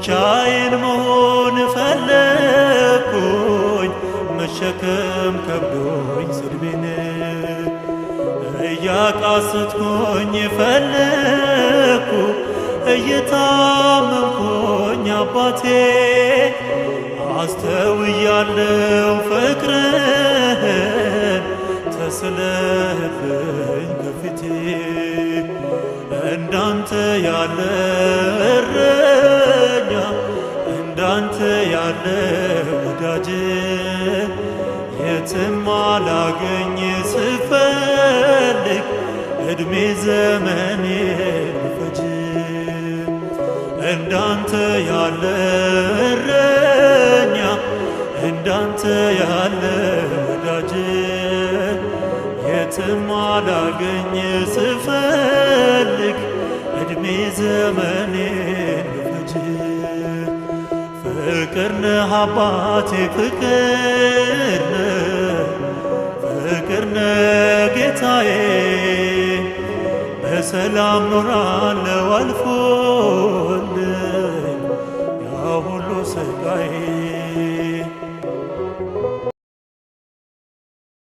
ብቻዬን መሆን ፈለግኩኝ፣ መሸከም ከብዶኝ ስድቤን፣ እያቃስትኩኝ ፈለግኩ፣ እየታመምኩኝ አባቴ፣ አስተውያለው ፍቅርህን ተስለህብኝ ከፊቴ። እንዳንተ ያለ እረኛ፣ እንዳንተ ያለ ወዳጅ የትም አላገኝ ስፈልግ እድሜ ዘመኔ ልፈጅ። እንዳንተ ያለ እረኛ፣ እንዳንተ ያለ ወዳጅ የትም አላገኝ ስፈልግ እድሜ ዘመኔን ብፈጅ። ፍቅር ነህ አባቴ፣ ፍቅር ነህ፣ ፍቅር ነህ ጌታዬ፣ በሰላም ኖራለሁ አልፎልኝ ያ ሁሉ ስቃዬ።